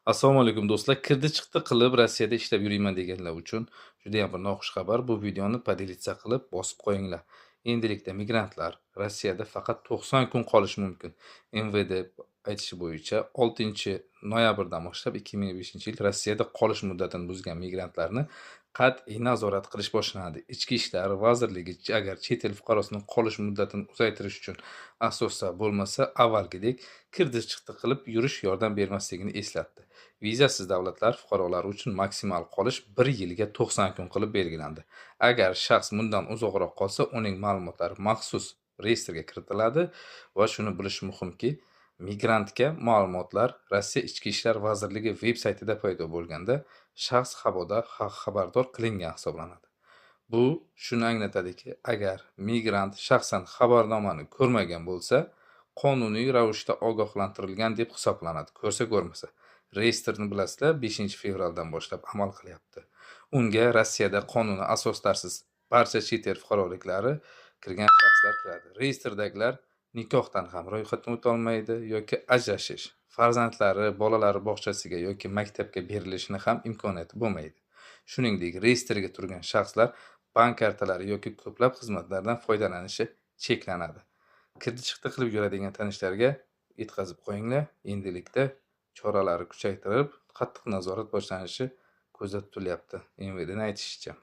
Assalomu alaykum, do'stlar. Kirdi-chiqdi qilib Rossiyada ishlab yuriyman deganlar uchun judayam bir noxush xabar. Bu videoni поделиться qilib bosib qo'yinglar. Endilikda migrantlar Rossiyada faqat 90 kun qolishi mumkin. МВД aytishi bo'yicha, 6 noyabrdan boshlab 2005-yil Rossiyada qolish muddatini buzgan migrantlarni qat'iy nazorat qilish boshlanadi. Ichki ishlar vazirligi agar chet el fuqarosining qolish muddatini uzaytirish uchun asoslar bo'lmasa, avvalgidek kirdi-chiqdi qilib yurish yordam bermasligini eslatdi. Vizasiz davlatlar fuqarolari uchun maksimal qolish bir yilga 90 kun qilib belgilandi. Agar shaxs bundan uzoqroq qolsa, uning ma'lumotlari maxsus reyestrga kiritiladi va shuni bilish muhimki, migrantga ma'lumotlar Rossiya Ichki ishlar vazirligi veb saytida paydo bo'lganda, shaxs xabardor qilingan hisoblanadi. Bu shuni anglatadiki, agar migrant shaxsan xabarnomani ko'rmagan bo'lsa, qonuniy ravishda ogohlantirilgan deb hisoblanadi, ko'rsa, ko'rmasa. Reyestrni bilasizlar, 5 fevraldan boshlab amal qilyapti. Unga Rossiyada qonuniy asoslarsiz barcha chet el fuqaroliklari kirgan shaxslar kiradi. Reyestrdagilar nikohdan ham ro'yxatdan o'tolmaydi yoki ajrashish, farzandlari bolalari bog'chasiga yoki maktabga berilishini ham imkoniyati bo'lmaydi. Shuningdek, reyestrga turgan shaxslar bank kartalari yoki ko'plab xizmatlardan foydalanishi cheklanadi. Kirdi chiqdi qilib yuradigan tanishlarga yetkazib qo'yinglar. Endilikda choralari kuchaytirib, qattiq nazorat boshlanishi ko'zda tutilyapti, МВД ni aytishicha.